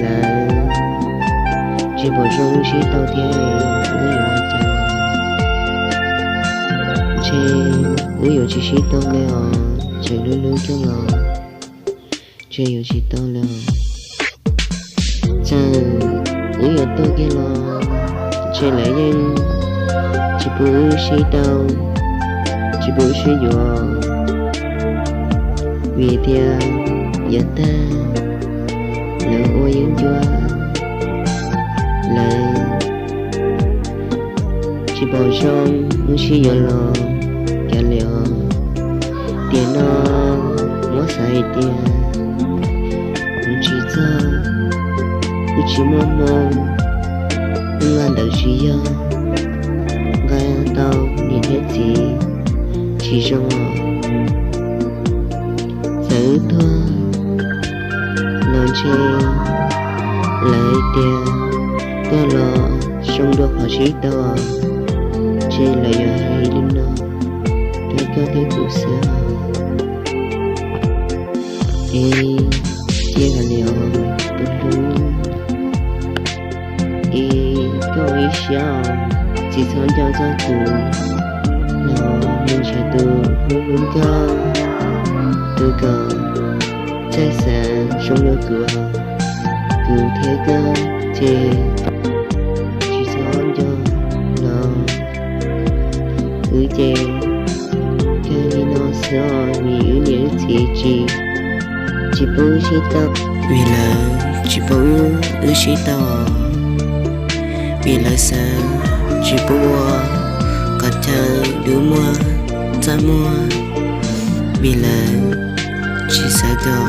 lawv tsis pom zoo wb sib tau thiab, wb yuav ua cas? Ntshe wb yuav tsis sib tau li os, tseem hlub hlub kiag los ntshe yuav tsis tau li os. Txawm wb yuav tuag kiag los ntshe lawv yeej tsis pub wb sib tau, tsis pub wb sib yuav, vim tias yav tag lawv ua yeeb ncuab, lawv tsis pom zoo wb sib yuav los kav liam os. Tiam no muab xav hais tias kuv tsis txog, wb tsis muaj hmoo, wb nqa ntawv tsis yog, nqa tau niam thiab txiv tsis zoo os. Txawm wb tuag los ntshe lawv hais tias koj los zoo dua qhov sib tau, ntshe lawv yuav hais li no rau koj thiab kuv xwb. Es cia hais li os tus hlub, es koj ua ib siab os, tsis txhob nco txog kuv, los mus nrhiav tus hlub hlub koj, tus kom txawj xav zoo dua kuv, kuv thiab koj ces tsis txhob nco los. Wb ces kawg li no xwb os, vim wb niam wb txiv tsis, tsis pub wb sib tau, vim lawv tsis pub wb sib tau, vim lawv xav tsis pub ua kom chaw dub muag txaj muag, vim lawv tsis xav kom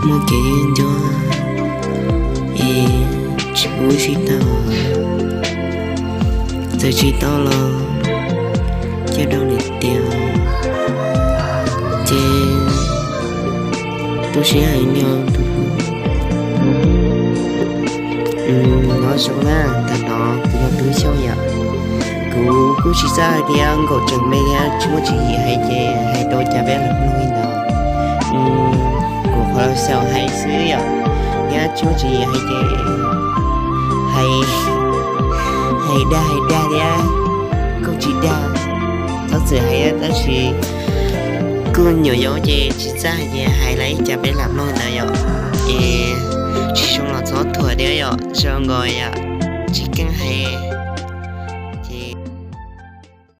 muaj kev yeeb ncuab, es tsis pub wb sib tau. Txawm tsis tau los cia rau niam tias, ces tu siab hais no. Nyob zoo na, ntawm no kuv yog Tub Xyooj yom. Kuv kuj tsis txawj hais tias nkaum tseem me thiab tsis muaj tswv yim hais ces hais tau cas peb los mloog li ntawd. Kuv qhov xyaum hais xwb yom, thiab tsis muaj tswv yim hais ces hais, hais dag hais dag thiab kuj tsis dag, txhob txwm hais tab sis kuj nyuam yaus ces tsis txawj hais ces hais li cas peb lam mloog ntawd yom. Es tsis zoo los txhob thuam thiab yom, zoo nkaus yom, tsis keej hais.